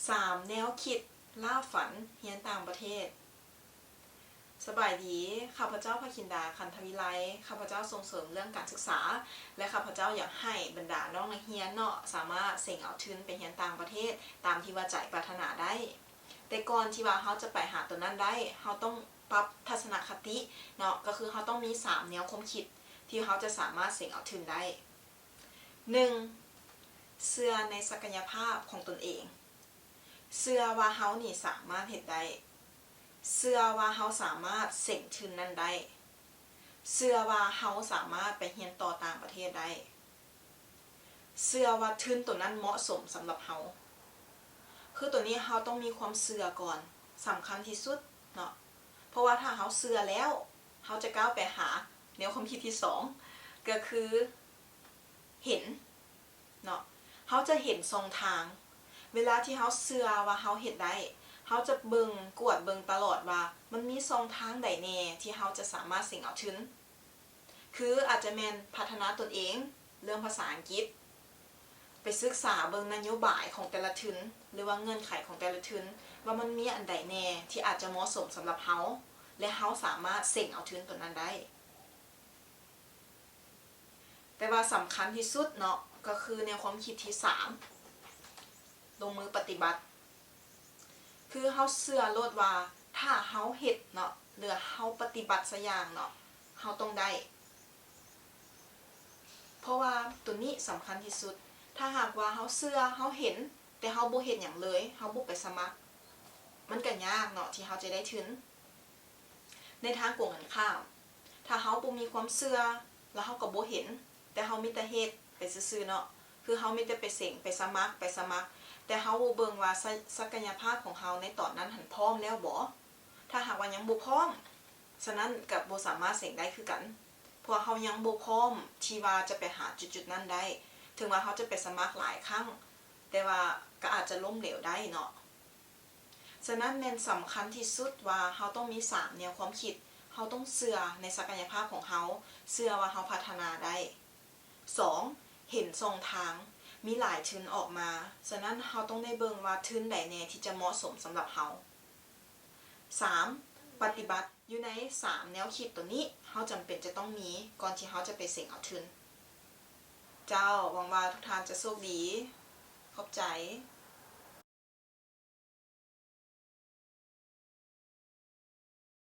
ສາມແນວຄິດລ່າຝັນຮຽນຕ່າງປະເທດ. ສະບາຍດີ, ຂ້າພະເຈົ້າ ພະຄິນດາ ຄັນທະວິໄລ, ຂ້າພະເຈົ້າສົ່ງເສີມເລື່ອງການສຶກສາ ແລະ ຂ້າພະເຈົ້າຢາກໃຫ້ບັນດານ້ອງນັກຮຽນເນາະ ສາມາດເສັງເອົາທຶນໄປຮຽນຕ່າງປະເທດຕາມທີ່ວ່າໃຈປາດຖະໜາໄດ້. ແຕ່ກ່ອນທີ່ວ່າເຮົາຈະໄປຫາໂຕນັ້ນໄດ້, ເຮົາຕ້ອງປັບທັດສະນະຄະຕິເນາະ, ກໍຄືເຮົາຕ້ອງມີສາມແນວຄວາມຄິດທີ່ເຮົາຈະສາມາດເສັງເອົາທຶນໄດ້. ໜຶ່ງ ເຊື່ອໃນສັກກະຍະພາບຂອງຕົນເອງ. ເຊື່ອວ່າເຮົານີ້ສາມາດເຮັດໄດ້. ເຊື່ອວ່າເຮົາສາມາດເສັງທຶນນັ້ນໄດ້. ເຊື່ອວ່າເຮົາສາມາດໄປຮຽນຕໍ່ຕ່າງປະເທດໄດ້. ເຊື່ອວ່າທຶນໂຕນັ້ນເໝາະສົມສຳລັບເຮົາ. ຄືໂຕນີ້ເຮົາຕ້ອງມີຄວາມເຊື່ອກ່ອນ, ສຳຄັນທີ່ສຸດເນາະ. ເພາະວ່າຖ້າເຮົາເຊື່ອແລ້ວ, ເຮົາຈະກ້າວໄປຫາແນວຄວາມຄິດທີສອງ, ກໍຄື ເຫັນເນາະ, ເຮົາຈະເຫັນຊ່ອງທາງ. ເວລາທີ່ເຮົາເຊື່ອວ່າເຮົາເຮັດໄດ້, ເຮົາຈະເບິ່ງ, ກວດເບິ່ງຕະຫຼອດວ່າມັນມີຊ່ອງທາງໃດແດ່ທີ່ເຮົາຈະສາມາດເສັງເອົາທຶນ. ຄືອາດຈະແມ່ນພັດທະນາຕົນເອງເລື່ອງພາສາອັງກິດ, ໄປສຶກສາເບິ່ງນະໂຍບາຍຂອງແຕ່ລະທຶນ ຫຼືວ່າເງື່ອນໄຂຂອງແຕ່ລະທຶນ ວ່າມັນມີອັນໃດແດ່ທີ່ອາດຈະເໝາະສົມສຳລັບເຮົາ ແລະ ເຮົາສາມາດເສັງເອົາທຶນໂຕນັ້ນໄດ້. ແຕ່ວ່າສຳຄັນທີ່ສຸດເນາະ ກໍຄືແນວຄວາມຄິດທີສາມ ລົງມືປະຕິບັດ. ຄືເຮົາເຊື່ອໂລດວ່າຖ້າເຮົາເຮັດເນາະ ຫຼືເຮົາປະຕິບັດສັກຢ່າງເນາະ ເຮົາຕ້ອງໄດ້. ເພາະວ່າໂຕນີ້ສຳຄັນທີ່ສຸດ. ຖ້າຫາກວ່າເຮົາເຊື່ອ, ເຮົາເຫັນ, ແຕ່ເຮົາບໍ່ເຮັດຫຍັງເລີຍ, ເຮົາບໍ່ໄປສະໝັກ, ມັນກໍຍາກເນາະທີ່ເຮົາຈະໄດ້ທຶນ. ໃນທາງກົງກັນຂ້າມ, ຖ້າເຮົາບໍ່ມີຄວາມເຊື່ອ ແລ້ວເຮົາກໍບໍ່ເຫັນ, ແຕ່ເຮົາມີແຕ່ເຮັດໄປຊື່ໆເນາະ, ຄືເຮົາມີແຕ່ໄປເສັງ, ໄປສະໝັກ, ໄປສະໝັກ, ແຕ່ເຮົາບໍ່ເບິ່ງວ່າ ສະ ສັກກະຍະພາບຂອງເຮົາໃນຕອນນັ້ນຫັ້ນພ້ອມແລ້ວບໍ່? ຖ້າຫາກວ່າຍັງບໍ່ພ້ອມ, ສະນັ້ນກໍບໍ່ສາມາດເສັງໄດ້ຄືກັນ, ເພາະວ່າເຮົາຍັງບໍ່ພ້ອມທີ່ວ່າຈະໄປຫາຈຸດໆນັ້ນໄດ້. ເຖິງວ່າເຮົາຈະໄປສະໝັກຫຼາຍຄັ້ງ, ແຕ່ວ່າກໍອາດຈະລົ້ມເຫຼວໄດ້ເນາະ. ສະນັ້ນແມ່ນສຳຄັນທີ່ສຸດວ່າເຮົາຕ້ອງມີສາມແນວຄວາມຄິດ, ເຮົາຕ້ອງເຊື່ອໃນສັກກະຍະພາບຂອງເຮົາ, ເຊື່ອວ່າເຮົາພັດທະນາໄດ້. ສອງ ເຫັນຊ່ອງທາງ, ມີຫຼາຍທຶນອອກມາ, ສະນັ້ນເຮົາຕ້ອງໄດ້ເບິ່ງວ່າທຶນໃດແດ່ທີ່ຈະເໝາະສົມສຳລັບເຮົາ. ສາມ ປະຕິບັດ. ຢູ່ໃນສາມແນວຄິດໂຕນີ້ ເຮົາຈຳເປັນຈະຕ້ອງມີ ກ່ອນທີ່ເຮົາຈະໄປເສັງເອົາທຶນ. ເຈົ້າ, ຫວັງວ່າທຸກທ່ານຈະໂຊກດີ. ຂອບໃຈ.